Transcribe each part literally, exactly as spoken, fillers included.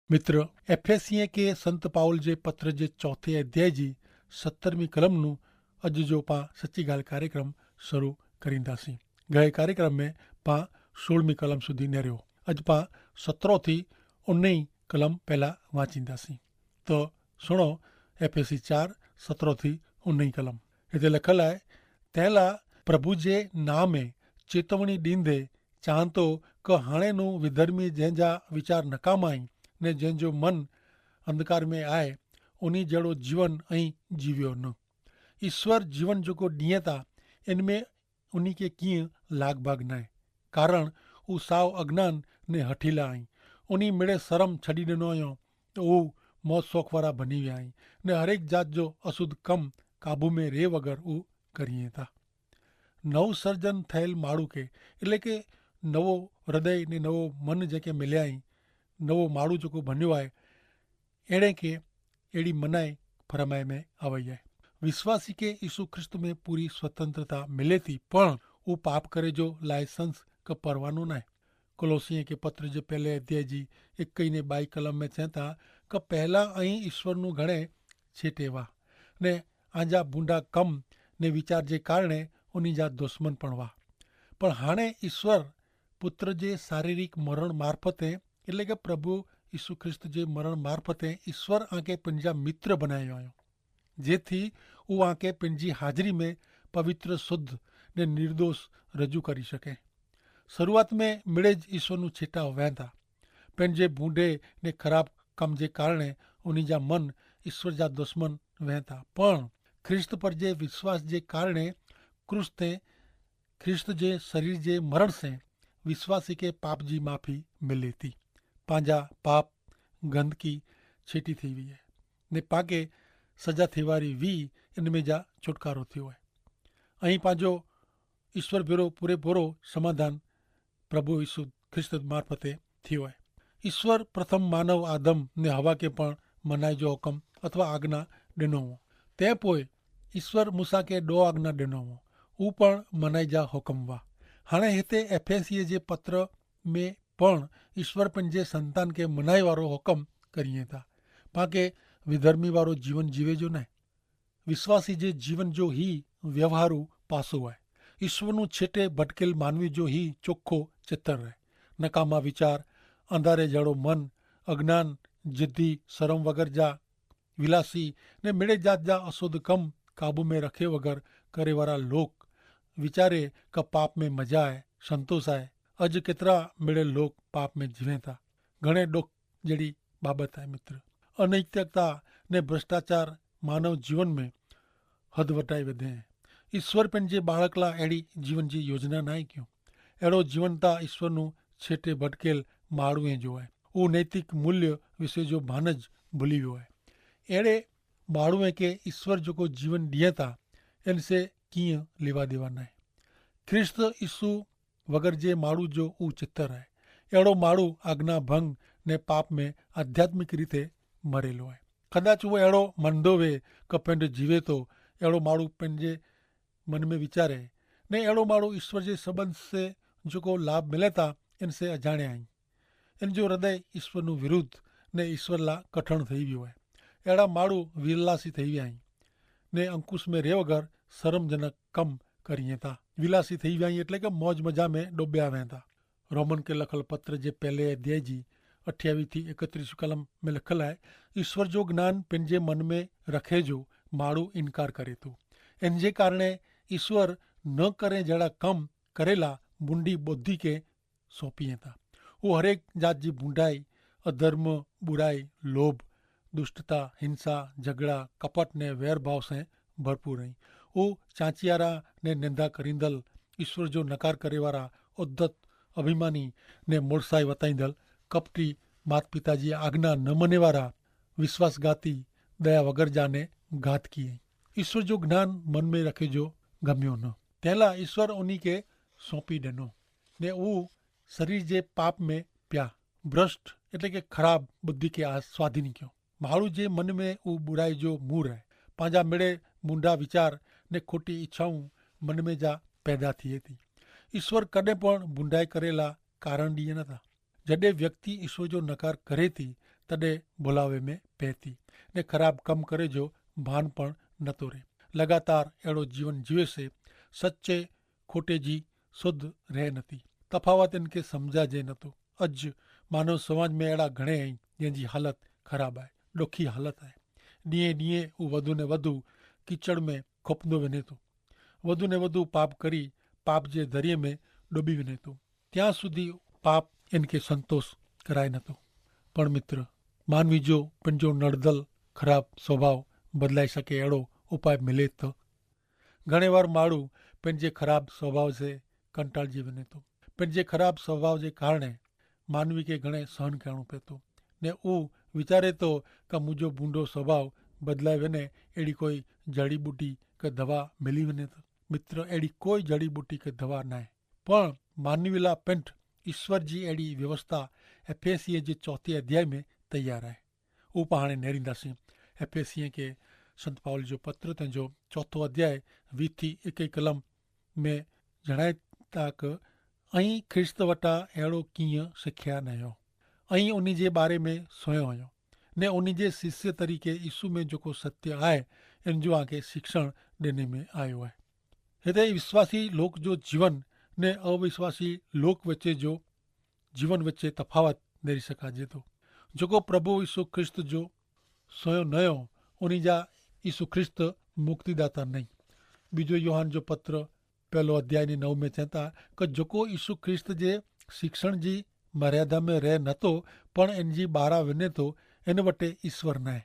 મિત્ર, એફેસિયે કે સંત પાઉલ જે પત્ર જે ચોથે અધ્યાય જી સત્તરમી કલમનું અજ જો પાં સચ્ચી ગાલ કાર્યક્રમ શરૂ કરીંદા સી. ગયે કાર્યક્રમ મેં પાં સોળમી કલમ સુધી નેર્યો. અજ પાં સત્રોથી ઉન્નઈ કલમ પહેલા વાંચીંદા સી. તો સુણો, એફેસી ચાર સત્રોથી ઉન્નઈ કલમ. હેતે લખલ આય, તેલા પ્રભુ જે નામે ચેતવણી દીંધે ચાહંતો કે હાણે નું વિધર્મી જેન જા વિચાર નકામાઈ ને જેન જો મન અંધકાર મેં આય, ઉની જેડો જીવન અહીં જીવ્યો ન. ઈસ્વર જીવન જોકો દિયે તા એન મેં ઉની કે કિયા લાગભાગ નાય. કારણ ઉસાવ અજ્ઞાન ને હઠીલા આઈ. ઉની મેડે સરમ છડી દેનો આયો. ઉ મોજ સોખવારા ભની વ્યા આઈ ને હરેક જાત જો અશુદ્ધ કમ કાબૂ મેં રે વગર ઉ કરિયે તા. નવસર્જન થયેલ માળું કે એટલે કે નવો હૃદય ને નવો મન જેકે મિલ્યા આઈ, નવો માળું જોકો ભન્યો આય, એણે કે એડી મનાઈ ફરમાઈ મેં આવય આય. વિશ્વાસી કે ઈસુ ખ્રિસ્ત મેં પૂરી સ્વતંત્રતા મિલે થી પણ ઉપાપ કરે જો લાયસન્સ કે પરવાનુ નાય. કોલોસિયે કે પત્ર જે પહેલે અધ્યાય જી એક કઈ ને બાઈ કલમ મેં ચેતા કે પહેલા અહીં ઈસ્વરનું ઘણે છેટે વા ને આંજા ભૂંડા કમ ને વિચાર જે કારણે ઉની જા દુશ્મન પણ વા. પણ હાણે ઈસ્વર પુત્ર જે શારીરિક મરણ મારફતે એટલે કે પ્રભુ ઈસુ ખ્રિસ્ત જે મરણ મારફતે ઈસ્વર આંકે પંજા મિત્ર બનાયો આયો, જેથી ઉઆંકે પંજી હાજરી મેં પવિત્ર શુદ્ધ ને નિર્દોષ રજૂ કરી શકે. શરૂઆત મેં મિડે જ ઈસ્વરનું છેટા વહેંતા, પંજે ભૂંડે ને ખરાબ કમ જે કારણે ઉની જા મન ઈસ્વર જા દુશ્મન વહેંતા. પણ ખ્રિસ્ત પર જે વિશ્વાસ જે કારણે ક્રૂસ તે ખ્રિસ્ત જે શરીર જે મરણ સે વિશ્વાસી કે પાપ જી માફી મિલે તી. પાંજા પાપ ગંદકી છેટી થઈ વી હૈ ને પાંકે સજા થેવારી વી એન મેં જા છુટકારો થયો હૈ. અહીં પાંજો ઈસ્વર ભેરો પૂરેપૂરો સમાધાન પ્રભુ ઈસુ ખ્રિસ્ત મારફતે થયો હૈ. ઈસ્વર પ્રથમ માનવ આદમ ને હવા કે પણ મનાઈ જો હુકમ અથવા આજ્ઞા ડેનો હો. તે પોય ઈસ્વર મૂસા કે દો આજ્ઞા ડેનો હો. ઉપણ મનાઈ જા હુકમ વા. હાણે હેતે એફેસીએ જે પત્ર મેં પણ ઈસ્વર પન જે સંતાન કે મનાઈ વારો હુકમ કરિયે તા. પાંકે વિધર્મી વારો જીવન જીવે જો નાય. વિશ્વાસી જે જીવન જો હી વ્યવહારુ પાસો હૈ. ઈસ્વરનું છેટે ભટકેલ માનવી જો હી ચોખો ચિત્તર હૈ. નકામા વિચાર, અંધારે જેડો મન, અજ્ઞાન, જિદ્દી, સરમ વગર જા વિલાસી ને મેડે જાત જા અસોધ કમ કાબૂ મેં રખે વગર કરે વારા લોક વિચારે કે પાપ મેં મજા હૈ, સંતોષ હૈ. અજ કેતરા મેડે લોક પાપ મેં જીવે થા. ઘણે ડોખ જેડી બાબત હૈ મિત્ર. અનૈતિકતા ને ભ્રષ્ટાચાર માનવ જીવન મેં હદ વટાઈ વધે હૈ. ઈસ્વર પેનજે બાળકલા એડી જીવન જી યોજના નાઈ ક્યો. એડો જીવન તા ઈસ્વરનું છેટે ભટકેલ માળુએ જો હૈ. ઉ નૈતિક મૂલ્ય વિશે જો ભાન જ ભૂલી વ્યો હૈ. એડે માળુએ કે ઈસ્વર જોકો જીવન દિયે તા એન સે કિયા લેવા દેવા નાઈ. ખ્રિસ્ત ઈસુ વગર જે માળુ જો ઉચિતર હૈ. એડો માળુ આજ્ઞાભંગ ને પાપ મેં આધ્યાત્મિક રીતે મરેલો હૈ. કદાચ વો એડો મંદો વે કે પેંડ જીવે તો એડો માળુ પેંડ જે મન મેં વિચારે ને એડો માળુ ઈસ્વર જે સંબંધ સે જોકો લાભ મિલેતા એન સે અજાણે આઈ. એન જો હૃદય ઈસ્વરનું વિરુદ્ધ ને ઈસ્વરલા કઠણ થઈ વ્યો હૈ. એડા માળુ વિરલાસી થઈ વ્યા હૈ ને અંકુશ મેં રેવગર સરમજનક કમ કરિયે તા. વિલાસી થઈ વ્યા હૈ એટલે કે મોજ મજા મેં ડોબ્યા વેતા. રોમન કે લખલ પત્ર જે પહેલે અધ્યાય જી અઠ્યાવી થી એકત્રીસ કલમ મેં લખલ હૈ, ઈસ્વર જો જ્ઞાન પેનજે મન મેં રખે જો માળુ ઇનકાર કરે તુ. એન જે કારણે ઈસ્વર ન કરે જેડા કમ કરેલા બુંડી બોધી કે સોંપી હતા. ઉહ હરેક જાત જી ભૂંડાઈ, અધર્મ, બુરાઈ, લોભ, દુષ્ટતા, હિંસા, ઝઘડા, કપટ ને વૈરભાવ સે ભરપૂર હૈં. ઉહ ચાંચિયારા ને નેંધા કરીંદલ, ઈસ્વર જો નકાર કરેવારા, ઉદ્ધત, અભિમાની ને મોડસાઈ વતાઈંદલ, કપટી, માતપિતા જી આજ્ઞા ન મનેવારા, વિશ્વાસગાતી, દયા વગર જાને ઘાતકી હૈં. ઈસ્વર જો જ્ઞાન મન મેં રખે જો ગમ્યો ન. તેલા ઈસ્વર ઉની કે સોંપી દેનો ને ઉહ શરીર જે પાપ મેં પ્યા, ભ્રષ્ટ એટલે કે ખરાબ બુદ્ધિ કે આ સ્વાધીન ક્યો. માળુ જે મન મેં ઉહ બુરાઈ જો મૂર હૈ. પાંજા મેડે મુંડા વિચાર ને ખોટી ઇચ્છાઓ મન મેં જા પેદા થી થી. ઈસ્વર કદે પણ બુંડાઈ કરેલા કારણ દિયે નતા. જડે વ્યક્તિ ઈસુ જો નકાર કરે તી તદે ભુલાવે મેં પૈતી ને ખરાબ કમ કરે જો ભાન પણ નતો રહે. લગાતાર એડો જીવન જીવે સે સચ્ચે ખોટે જી સુધ રહે નથી. તફાવત એનકે સમઝા જે નતો. અજ માનવ સમાજ મેં એડા ઘણે હૈં જેન જી હાલત ખરાબ આય, ડોખી હાલત આય. દિયે દિયે ઉ વધુ ને વધુ કિચડ મેં ખોપનો વેને તો વધુ ને વધુ પાપ કરી પાપ જે ધરિયે મેં ડોબી વેને તો ત્યાં સુધી પાપ એનકે સંતોષ કરાય નતો. પણ મિત્ર, માનવી જો પન જો નડદલ ખરાબ સ્વભાવ બદલાઈ શકે એડો ઉપાય મિલે તો? ઘણે વાર માળું પન જે ખરાબ સ્વભાવ સે કંટાળ જીવને તો પન જે ખરાબ સ્વભાવ જે કારણે માનવી કે ઘણે સહન કહેણું પેતો ને ઉ વિચારે તો કે મુજો ભૂંડો સ્વભાવ બદલાય વેને એડી કોઈ જડીબૂટી કે દવા મેલી વેને તો? મિત્ર, એડી કોઈ જડીબૂટી કે દવા નાય. પણ માનવીલા પેંઠ ઈસ્વર જી એડી વ્યવસ્થા એફેસિયે જે ચોથે અધ્યાય મેં તૈયાર આય. ઉપહાણે નેરીંદા સી એફેસિયે કે સંત પાઉલ જો પત્ર તેંજો ચોથો અધ્યાય વીસ થી એક કલમ મેં જણાયતા કે અહીં ખ્રિસ્ત વટા એડો કિંય શિખ્યા નયો અહીં ઉની જે બારે મેં સોયો હોયો ને ઉની જે શિષ્ય તરીકે ઈસુ મેં જોકો સત્ય આય એન જો આંકે શિક્ષણ દેને મેં આયો હૈ. હેતા વિશ્વાસી લોક જો જીવન ને અવિશ્વાસી લોક વચ્ચે જો જીવન વચ્ચે તફાવત નેરી શકાજે તો જોકો પ્રભુ ઈસુ ખ્રિસ્ત જો સોયો નયો ઉની જા ઈસુ ખ્રિસ્ત મુક્તિદાતા નહીં. બીજો યોહાન જો પત્ર પહેલો અધ્યાય ને નવ મેં ચેતા કે જોકો ઈસુ ખ્રિસ્ત જે શિક્ષણ જી મર્યાદા મેં રહે નતો પણ એન જી બારા વેને તો એન વટે ઈસ્વર નાય.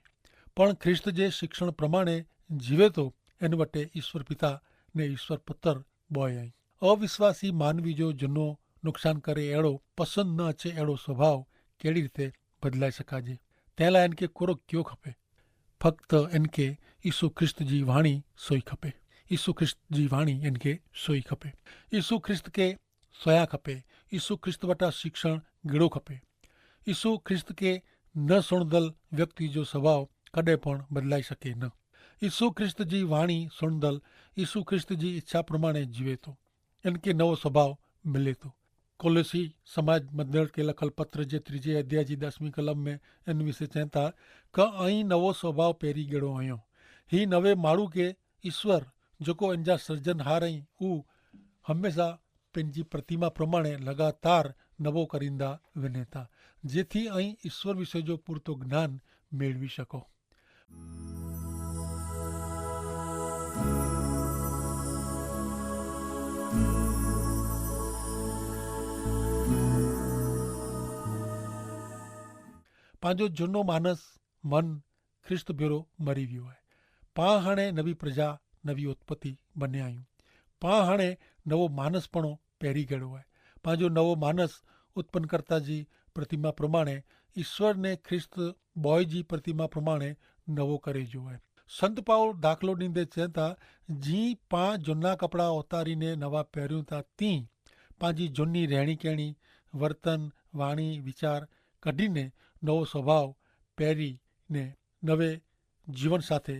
પણ ખ્રિસ્ત જે શિક્ષણ પ્રમાણે જીવે તો એન વટે ઈસ્વર પિતા ને ઈસ્વર પત્ર બોય અહીં. અવિશ્વાસી માનવી જો જનો નુકસાન કરે એડો પસંદ ન અચ્છે એડો સ્વભાવ કેડી રીતે બદલાઈ શકાજે? તેલા એન કે કોરો ક્યો ખપે? ફક્ત એન કે ઈસુ ખ્રિસ્ત જી વાણી સોઈ ખપે. ઈસુ ખ્રિસ્ત જી વાણી એન કે સોઈ ખપે. ઈસુ ખ્રિસ્ત કે સોયા ખપે. ઈસુ ખ્રિસ્ત વટા શિક્ષણ ગેડો ખપે. ઈસુ ખ્રિસ્ત કે ન સુણદલ વ્યક્તિ જો સ્વભાવ કદે પણ બદલાઈ શકે ન. ઈસુ ખ્રિસ્ત જી વાણી સુણદલ ઈસુ ખ્રિસ્ત જી ઇચ્છા પ્રમાણે જીવે તો એન કે નવો સ્વભાવ મિલે તો. કોલેસી સમાજ મધ્યર કે લખલ પત્ર જે ત્રીજે અધ્યાય જી દસમી કલમ મેં એન વિશે ચેતા કે અહીં નવો સ્વભાવ પેરી ગેડો અયો. હી નવે માળુ કે ઈસ્વર જોકો એન જા સર્જન હાર અહીં ઉ હમેંસા પેનજી પ્રતિમા પ્રમાણે લગાતાર નવો કરીંદા વેને તા જેથી અહીં ઈસ્વર વિશે જો પૂરતો જ્ઞાન મેળવી શકો. પાંજો જુનો માનસ મન ખ્રિસ્ત ભેરો મરી વ્યો હૈ. પાં હણે નવી પ્રજા નવી ઉત્પત્તિ બને આયું. પાં હણે નવો માનસ પણ પહેરી ગેડો હૈ. પાંજો નવો માનસ ઉત્પન્ન કરતા જી પ્રતિમા પ્રમાણે ઈસ્વર ને ખ્રિસ્ત બોય જી પ્રતિમા પ્રમાણે નવો કરે જો હૈ. સંત પાઉલ દાખલો નીંદે ચેતા જી પાં જોના કપડા ઉતારી ને નવા પહેર્યું તા તી પાંજી જોની રહેણી કહેણી, વર્તન, વાણી વિચાર કઢી ને નવો સ્વભાવ પહેરી ને નવે જીવન સાથે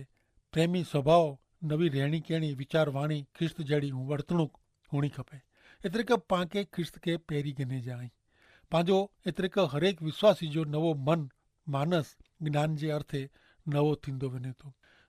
પ્રેમી સ્વભાવ નવી રહેણી કહેણી વિચાર વાણી ખ્રિસ્ત જેડી વર્તણૂક હોણી ખપે. એતરે કે પાંકે ખ્રિસ્ત કે પહેરી ગને જાય. પાંજો એતરે કે હરેક વિશ્વાસી જો નવો મન માનસ જ્ઞાન જે અર્થે નવો થીંદો વેને તો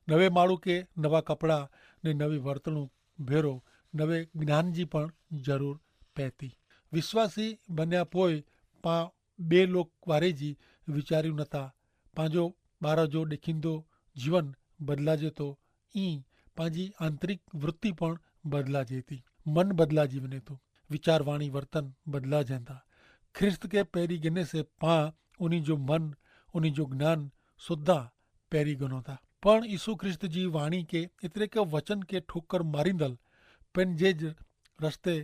નવે માળુ કે નવા કપડા ને નવી વર્તણૂક ભેરો નવે જ્ઞાન જી પણ જરૂર પૈતી. વિશ્વાસી બન્યા પોય પાં બે લોક વારે જી વિચાર્યું નતા. પાંજો બારા જો દેખીંદો જીવન બદલાજે તો ઈ પાંજી આંતરિક વૃત્તિ પણ બદલાજે તી. મન બદલાજી વને તો વિચારવાણી વર્તન બદલાજે તા ખ્રિસ્ત કે પૈરી ગને સે પાં ઉની જો મન ઉની જો જ્ઞાન સુદ્ધા પૈરી ગનો તા. પણ ઈસુ ખ્રિસ્ત જી વાણી કે એતરે કે વચન કે ઠોકર મારીંદલ પેન જે જ રસ્તે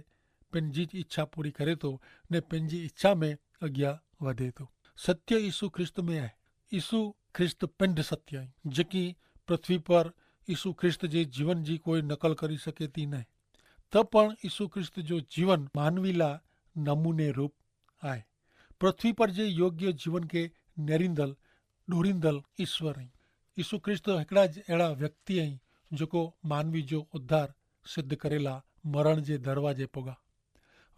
પેનજી ઇચ્છા પૂરી કરે તો ને પેનજી ઇચ્છા મેં અગિયા વધે તો. સત્ય ઈસુ ખ્રિસ્ત મેં આય. ઈસુ ખ્રિસ્ત પેંધ સત્ય આય. જેકી પૃથ્વી પર ઈસુ ખ્રિસ્ત જે જીવન જી કોઈ નકલ કરી શકે તી નાય. તો પણ ઈસુ ખ્રિસ્ત જો જીવન માનવીલા નમૂને રૂપ આય. પૃથ્વી પર જે યોગ્ય જીવન કે નેરીંદલ ડોરીંદલ ઈસ્વર હૈં. ઈસુ ખ્રિસ્ત હિકડા જ એડા વ્યક્તિ હૈં જોકો માનવી જો ઉદ્ધાર સિદ્ધ કરેલા મરણ જે દરવાજે પોગા.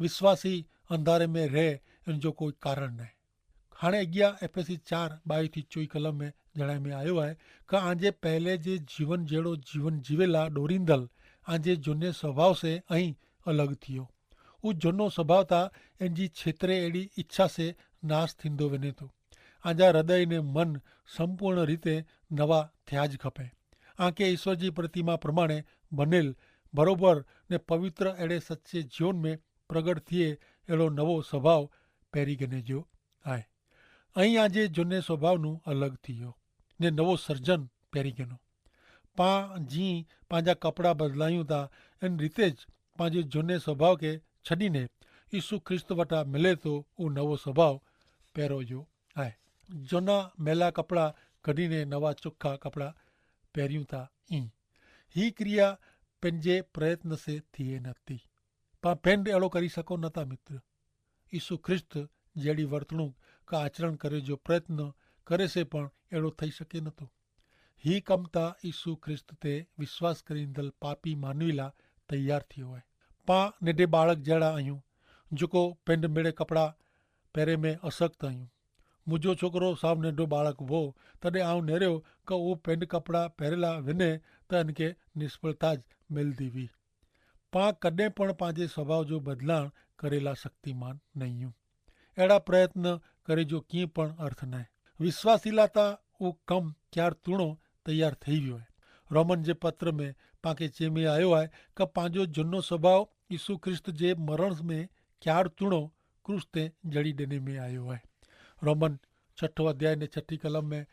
વિશ્વાસી અંધારે મેં રહે એન જો કોઈ કારણ નાય. હાણે અગિયા એફેસી ચાર બાઈ થી ચોઈ કલમ મેં જણાઈ મેં આયો હૈ, કે આજે પહેલે જે જીવન જેડો જીવન જીવેલા ડોરીંદલ આજે જોને સ્વભાવ સે અહીં અલગ થિયો. ઉજ્જનો સ્વભાવ તા એનજી છેતરે એડી ઇચ્છા સે નાસ થીંદો વેને તો. આજા હૃદય ને મન સંપૂર્ણ રીતે નવા થ્યાજ ખપે. આંકે ઈસવજી પ્રતિમા પ્રમાણે બનેલ બરોબર ને પવિત્ર એડે સચ્ચે જીવન મેં પ્રગટ થિયે એડો નવો સ્વભાવ પેરી ગને જો આય. અહીં આજે જોને સ્વભાવનું અલગ થિયો ને નવો સર્જન પેરી ગનો. પા જી પાંજા કપડા બદલાયું તા એન રીતે જ પાંજે જોને સ્વભાવ કે છડીને ઈસુ ખ્રિસ્ત વટા મિલે તો ઉં નવો સ્વભાવ પેરો જો આય. જોના મેલા કપડા કઢીને નવા ચોખા કપડા પેર્યું તા. ઈ હી ક્રિયા પેનજે પ્રયત્ન સે થિયે નથી. પા પેંડ એડો કરી શકો નતા મિત્ર. ઈસુ ખ્રિસ્ત જેડી વર્તણૂક કા આચરણ કરે જો પ્રયત્ન કરે સે પણ એડો થઈ શકે નતો. હી કમતા ઈસુ ખ્રિસ્ત તે વિશ્વાસ કરીંદલ પાપી માનવીલા તૈયાર થી હોય. પા નેડે બાળક જેડા અહ્યું જોકો પેંડ મેડે કપડા પેરે મેં અસક્ત અહ્યું. મુજો છોકરો સાવ નેડો બાળક વો તદે આવ નેર્યો કે ઉં પેંડ કપડા પેરેલા વેને તો એનકે નિષ્ફળતા જ મેલ દીવી. પા કદે પણ પાંજે સ્વભાવ જો બદલાણ કરેલા શક્તિમાન નહિયું. એડા પ્રયત્ન કરે જો કિંપણ અર્થ નાય. વિશ્વાસીલા તા ઉં કમ ક્યાર તુણો તૈયાર થઈ વ્યો હૈ. રોમન જે પત્ર મેં પાંકે ચેમે આયો હૈ કે પાંજો જુનો સ્વભાવ ઈસુ ખ્રિસ્ત જે મરણ મેં ક્યાર તુણો ક્રૂસ તે જડી દેને મેં આયો હૈ. રોમન છઠો અધ્યાય ને છઠી કલમ મેં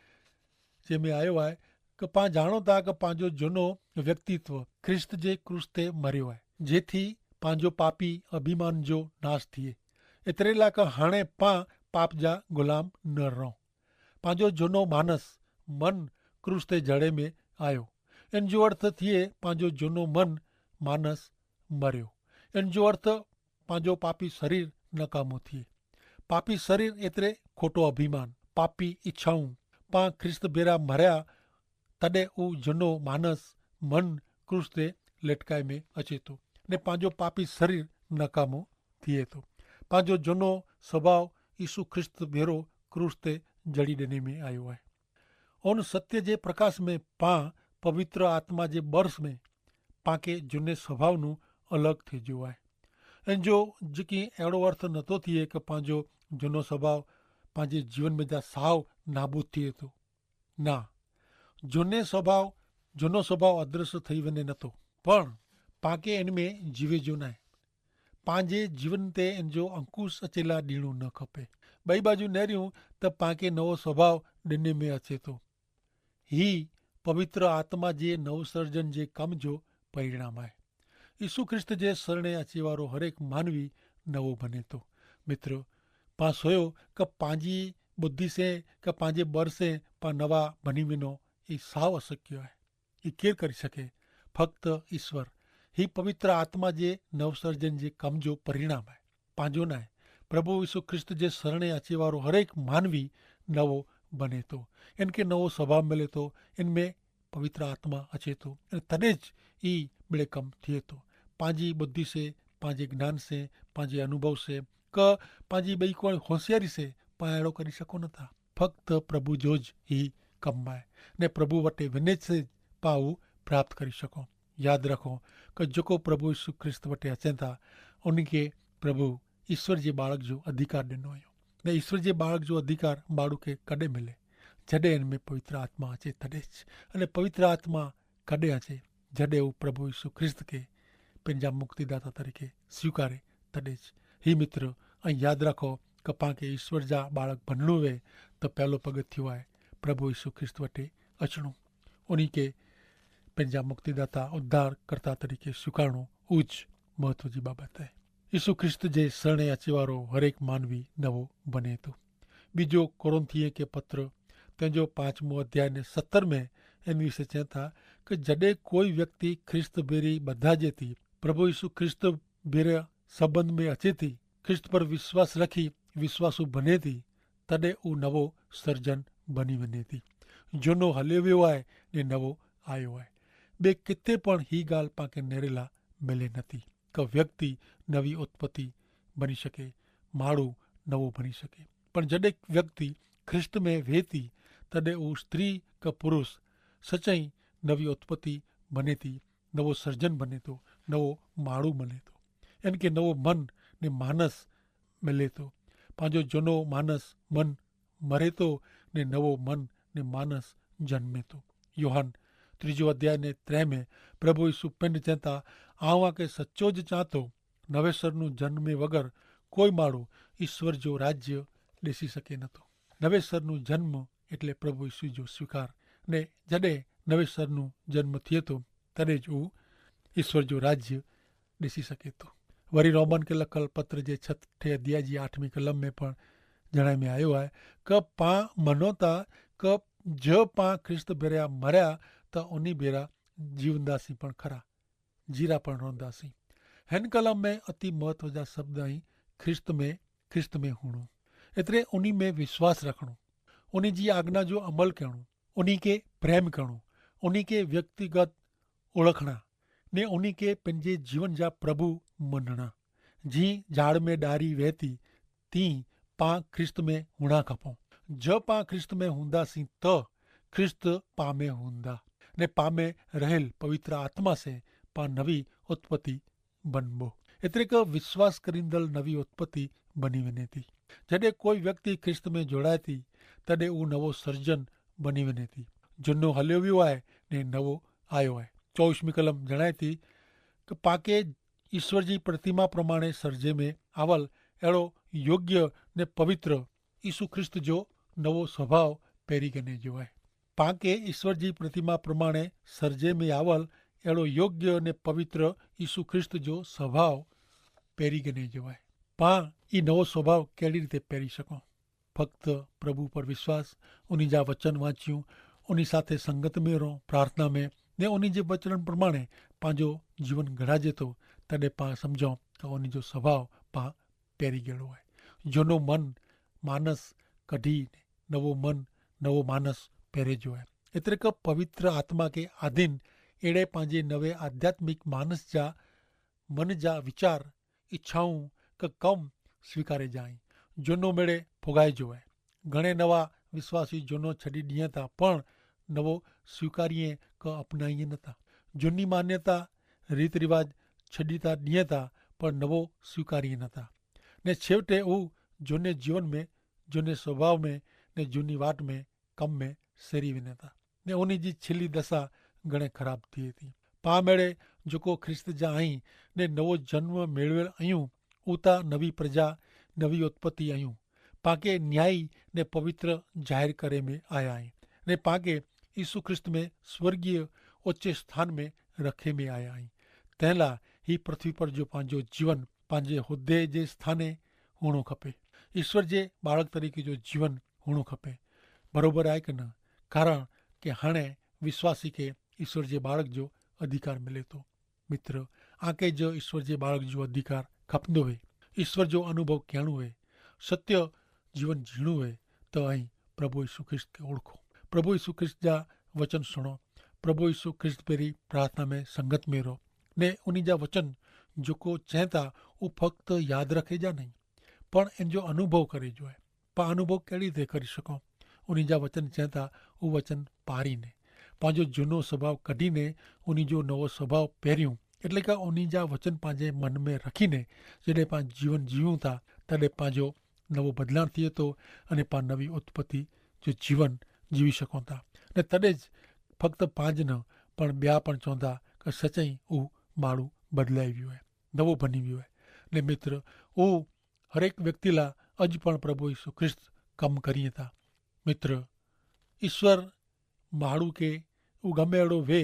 જેમે આયો હૈ કે પાં જાણો તા કે પાંજો જુનો વ્યક્તિત્વ ખ્રિસ્ત જે ક્રૂસ તે મર્યો હૈ, જેથી પાંજો પાપી અભિમાન જો નાશ થિયે. એતરેલા કે હાણે પાં પાપ જા ગુલામ ન રહો. પાંજો જુનો માનસ મન ક્રૂસ તે જડે મેં આયો. એન જો અર્થ થિયે પાંજો જુનો મન માનસ મર્યો. એન જો અર્થ પાંજો પાપી શરીર નકામો થિયે. પાપી શરીર એતરે ખોટો અભિમાન પાપી ઇચ્છાઉં. પાં ખ્રિસ્ત ભેરા મર્યા તદે ઉજનો માનસ મન ક્રૂસ તે લેટકાઈ મેં અચેતો ને પાંજો પાપી શરીર નકામો થિયેતો. પાંજો જનો સ્વભાવ ઈસુ ખ્રિસ્ત ભેરો ક્રૂસ તે જડી દેને મેં આયો હૈ. ઓન સત્ય જે પ્રકાશ મેં પાં પવિત્ર આત્મા જે બર્સ મેં પાંકે જુને સ્વભાવનું અલગ થઈ જો હૈ. એન જો જેકી એડો અર્થ નતો થિયે કે પાંજો જુનો સ્વભાવ પાંજે જીવન મેં જા સાવ નાબૂદ થિયેતો. ના, જોને સ્વભાવ જોનો સ્વભાવ અદ્રશ્ય થઈ વેને નતો, પણ પાંકે એન મેં જીવે જો નાય. પાંજે જીવન તે એન જો અંકુશ અચેલા દીણું ન ખપે. બઈ બાજુ નેર્યું તો પાંકે નવો સ્વભાવ દેને મેં અચેતો. હી પવિત્ર આત્મા જે નવસર્જન જે કમ જો પરિણામ આય. ઈસુ ખ્રિસ્ત જે સરણે અચેવારો હરેક માનવી નવો ભનેતો. મિત્ર, પાં સોયો કે પાંજી બુદ્ધિ સે કે પાંજે બર સે પાં નવા ભની વેનો? ઈ સાવ અસક્ય હૈ. ઈ કેર કરી શકે? ફક્ત ઈસ્વર. હી પવિત્ર આત્મા જે નવસર્જન જે કમ જો પરિણામ હૈ. પાંજો નાય. પ્રભુ ઈસુ ખ્રિસ્ત જે સરણે અચેવારો હરેક માનવી નવો ભનેતો, એનકે નવો સ્વભાવ મેલેતો, એન મેં પવિત્ર આત્મા અચેતો અને તદે જ ઈ બિડે કમ થિયેતો. પાંજી બુદ્ધિ સે, પાંજે જ્ઞાન સે, પાંજે અનુભવ સે, કે પાંજી બઈ કોણ હોંસિયારી સે પાં એડો કરી શકો નતા. ફક્ત પ્રભુ જો જ હી કમ આય ને પ્રભુ વટે વેને જ સે પાં ઉં પ્રાપ્ત કરી શકો. યાદ રાખો કે જોકો પ્રભુ ઈસુ ખ્રિસ્ત વટે અચેતા ઉનકે પ્રભુ ઈસ્વર જે બાળક જો અધિકાર દેનો અયો. ને ઈસ્વર જે બાળક જો અધિકાર બાળુ કે કદે મિલે? જડે એન મેં પવિત્ર આત્મા અચે તદે જ. અને પવિત્ર આત્મા કદે અચે? જડે ઉં પ્રભુ ઈસુ ખ્રિસ્ત કે પેનજા મુક્તિદાતા તરીકે સ્વીકારે તદે જ. હી મિત્ર, અહીં યાદ રાખો કે પાંકે ઈસ્વર જા બાળક ભનણું વે તો પહેલો પગ થિવાય પ્રભુ ઈસુ ખ્રિસ્ત વટે અચણું, ઉની કે પેનજા મુક્તિદાતા ઉદ્ધારકર્તા તરીકે સ્વીકારણું ઉજ મહત્વ જી બાબત હૈ. ઈસુ ખ્રિસ્ત જે સરણે અચેવારો હરેક માનવી નવો ભનેતો. બીજો કોરિંથીય કે પત્ર તેનજો પાંચમો અધ્યાય ને સત્તર મેં એન વિશે ચેતા કે જડે કોઈ વ્યક્તિ ખ્રિસ્ત ભેરી બધાજેતી પ્રભુ ઈસુ ખ્રિસ્ત ભેરે સંબંધ મેં અચેતી ખ્રિસ્ત પર વિશ્વાસ રાખી વિશ્વાસુ ભનેતી તદે ઉં નવો સર્જન ભની વેને થી. જોનો હલે વ્યો આય ને નવો આયો આય. બે કિતે પણ હી ગાલ પાંકે નેરેલા મેલે નથી કે વ્યક્તિ નવી ઉત્પત્તિ ભની શકે, માડૂ નવો ભની શકે. પણ જડે વ્યક્તિ ખ્રિસ્ત મેં વેતી, તદે ઉં સ્ત્રી કે પુરુષ સચાઈ નવી ઉત્પત્તિ બનેતી, નવો સર્જન બનેતો, નવો માળું બનેતો. એન કે નવો મન ને માનસ મેલેતો. પાંજો જનો માનસ મન મરેતો, ને નવો મન ને માનસ જન્મેતો. યોહાન ત્રીજો અધ્યાય ને ત્રેમે પ્રભુ ઈસુ પિંડ ચેતા, આવા કે સચો જ ચાતો, નવેસરનું જન્મે વગર કોઈ માળું ઈસ્વર જો રાજ્ય દેસી શકે નતો. નવેસરનું જન્મ એટલે પ્રભુ ઈસુ જો સ્વીકાર, ને જડે નવેસરનું જન્મ થિયેતો, તદે જ ઉં ઈસ્વર જો રાજ્ય દેસી શકે તો. વરી રોમન કે લખલ પત્ર જે છત ઠે અધિયા જી આઠમી કલમ મેં પણ જણાઈ મેં આયો હૈ, કે પા મનોતા કે જો પા ખ્રિસ્ત ભેર્યા મર્યા, તો ઉની ભેરા જીવનદાસી પણ ખરા, જીરા પણ રોંધાસી. હેન કલમ મેં અતિ મહત્વ જા શબ્દ અહીં ખ્રિસ્ત મેં, ખ્રિસ્ત મેં હુણો, એતરે ઉની મેં વિશ્વાસ રખણો, ઉની જી આજ્ઞા જો અમલ કહેણો, ઉની કે પ્રેમ કહેણો, ઉની કે વ્યક્તિગત ઓળખણા, ને ઉની કે પંજે જીવન જા પ્રભુ મનણા. જી જાડ મેં ડારી વહેતી તી પા ખ્રિસ્ત મેં હુણા ખપો. જો પા ખ્રિસ્ત મેં હુંદા સી તો ખ્રિસ્ત પામે હુંદા, ને પામે રહેલ પવિત્ર આત્મા સે પા નવી ઉત્પત્તિ બનબો. એતરે કે વિશ્વાસ કરીંદલ નવી ઉત્પત્તિ બની વેને થી. જડે કોઈ વ્યક્તિ ખ્રિસ્ત મેં જોડાય થી, તદે ઉં નવો સર્જન બની વેને થી. જુનો હલ્યો વ્યો આય, ને નવો આયો આય. ચોવીસમી કલમ જણાય થી કે પાકે ઈસ્વર જી પ્રતિમા પ્રમાણે સર્જે મેં આવલ એડો યોગ્ય ને પવિત્ર ઈસુ ખ્રિસ્ત જો નવો સ્વભાવ પેરી ગને જો આય. પાકે ઈસ્વર જી પ્રતિમા પ્રમાણે સર્જે મેં આવલ એડો યોગ્ય ને પવિત્ર ઈસુ ખ્રિસ્ત જો સ્વભાવ પેરી ગને જો આય. પા ઈ નવો સ્વભાવ કેડી રીતે પેરી શકો? ફક્ત પ્રભુ પર વિશ્વાસ, ઉની જા વચન વાંચ્યું, ઉની સાથે સંગત મેં રહો, પ્રાર્થના મેં, ને ઉની જે વચન પ્રમાણે પાંજો જીવન ગઢાજે તો, તદે પા સમઝો કે ઉની જો સ્વભાવ પા પેરી ગેડો હૈ. જોનો મન માનસ કઢી નવો મન, નવો માનસ પેરે જો હૈ. એતરે કે પવિત્ર આત્મા કે આધીન એડે પાંજે નવે આધ્યાત્મિક માનસ જા મન જા વિચાર, ઇચ્છાઓ કે કમ સ્વીકારે જાઈ. જોનો મેળે ફોગાઈ જોવાય. ઘણે નવા વિશ્વાસી જોનો છડી દિયે તા પણ નવો સ્વીકારીએ કે અપનાઈએ નતા. જોની માન્યતા, રીત રિવાજ છડી તા દિયે તા પણ નવો સ્વીકારીએ નતા. ને છેવટે ઉં જોને જીવન મેં, જોને સ્વભાવ મેં, ને જોની વાટ મેં કમ મેં સેરી વિને તા. ને ઉની જી છેલ્લી દશા ઘણે ખરાબ થી તી. પા મેળે જોકો ખ્રિસ્ત જા અહીં ને નવો જન્મ મેળવેલ અયું, ઉતા નવી પ્રજા, નવી ઉત્પત્તિ અયું. પાંકે ન્યાયી ને પવિત્ર જાહેર કરે મેં આયા અહીં, ને પાંકે ઈસુ ખ્રિસ્ત મેં સ્વર્ગીય ઓચ્છે સ્થાન મેં રખે મેં આયા અહીં. તેનલા હી પૃથ્વી પર જો પાંજો જીવન પાંજે હોદ્દે જે સ્થાને હોણો ખપે. ઈસ્વર જે બાળક તરીકે જો જીવન હોણો ખપે. બરોબર આય કે ન? કારણ કે હણે વિશ્વાસી કે ઈસ્વર જે બાળક જો અધિકાર મિલે તો. મિત્ર, આકે જો ઈસ્વર જે બાળક જો અધિકાર ખપનો હૈ, ઈસ્વર જો અનુભવ કહેણો હૈ, સત્ય જીવન જીણો હૈ, તો અહીં પ્રભુ ઈસુ ખ્રિસ્ત કે ઓળખો. પ્રભુ ઈસુ ખ્રિસ્ત જા વચન સુણો. પ્રભુ ઈસુ ખ્રિસ્ત પેરી પ્રાર્થના મેં સંગત મેં રહો. ને ઉની જા વચન જોકો ચેંતા ઉં ફક્ત યાદ રખે જા નહીં, પણ એન જો અનુભવ કરે જો હૈ. પા અનુભવ કેડી રીતે કરી શકો? ઉની જા વચન ચેંતા ઉં વચન પારી ને પાંજો જૂનો સ્વભાવ કઢી ને ઉની જો નવો સ્વભાવ પહેર્યું, એટલે કે ઉની જા વચન પાંજે મન મેં રખી ને જડે પાંજ જીવન જીવ્યું તા, તદે પાંજો નવો બદલાણ થિયે તો અને પા નવી ઉત્પત્તિ જો જીવન જીવી શકો તા. ને તદે જ ફક્ત પાંજ ન પણ બ્યા પણ ચોંધા કે સચાઈ ઉહ માડૂ બદલાઈ વ્યો હૈ, નવો ભની વ્યો હૈ. ને મિત્ર, ઉહ હરેક વ્યક્તિલા અજ પણ પ્રભુ ઈસુ ખ્રિસ્ત કમ કરી થા. મિત્ર, ઈસ્વર માડૂ કે ઉહ ગમે એડો વે,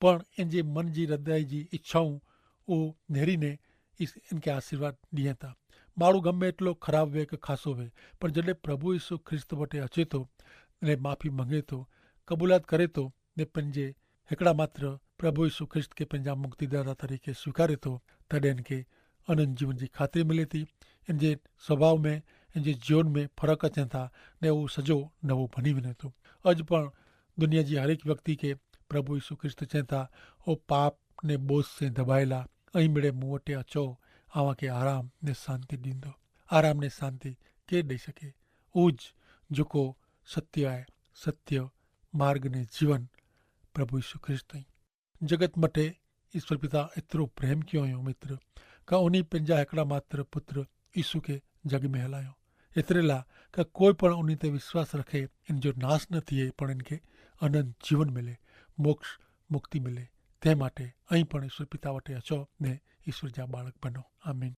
પણ એન જે મન જી હૃદય જી ઇચ્છાઓ ઉહ નેરી ને ઇસ એન કે આશીર્વાદ દિયે થા. માડૂ ગમે એટલો ખરાબ વે કે ખાસો વે, પણ જડે પ્રભુ ઈસુ ખ્રિસ્ત વટે અચે તો ને માફી મંગે તો, કબૂલાત કરે તો, ને પન જે હેકડા માત્ર પ્રભુ ઈસુ ખ્રિસ્ત કે પન જા મુક્તિદાતા તરીકે સ્વીકારે તો, તદે એન કે અનંત જીવન જી ખાતરી મિલે થી. એન જે સ્વભાવ મેં, એન જે જીવન મેં ફરક અચે થા, ને ઉહ સજો નવો ભની વિને તો. અજ પણ દુનિયા જી હરેક વ્યક્તિ કે પ્રભુ ઈસુ ખ્રિસ્ત ચેંતા, ઓ પાપ ને બોસ સે ધબાયેલા, અહીં મેળે મુવટે અચો, આવા કે આરામ ને શાંતિ દીંદો. આરામ ને શાંતિ કેહ દઈ શકે? ઉજ જોકો સત્ય આય, સત્ય માર્ગ ને જીવન પ્રભુ ઈસુ ખ્રિસ્ત હૈં. જગત મતે ઈસ્વર પિતા એતરો પ્રેમ કિયો અયો મિત્ર, કા ઉની પંજા હેકડા માત્ર પુત્ર ઈસુ કે જગ મેં હલાયો. એતરેલા કા કોઈ પણ ઉની તે વિશ્વાસ રખે, એન જો નાસ ન થિયે પણ એન કે અનંત જીવન મિલે, મોક્ષ મુક્તિ મિલે. તે માટે અહીં પણ ઈસ્વર પિતા વટે અચો ને ઈસ્વર જા બાળક બનો. આમીન.